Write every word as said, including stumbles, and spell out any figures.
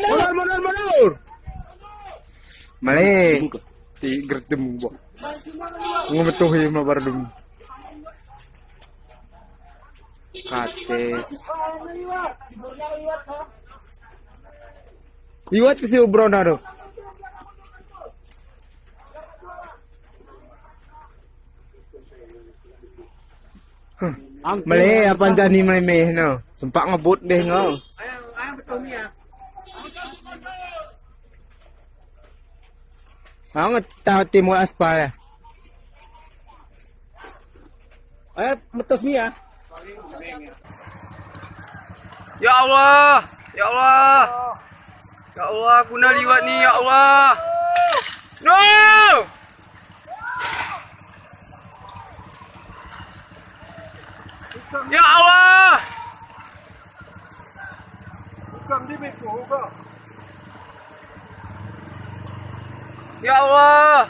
Mundur, mundur, mundur. Mali. Ti gerdem bo. Ngumtuhi ma bardum. Katis. Liwat ke si Ubron aro. Huh. Mali, apan jani mali meh no. Sempak ngebut deh ngo. Ang ta timur aspal ya. Ayat metos ni ya. Ya Allah, ya Allah. Ya Allah, guna liwat ni, ya Allah. No! Ya Allah. Ya Allah.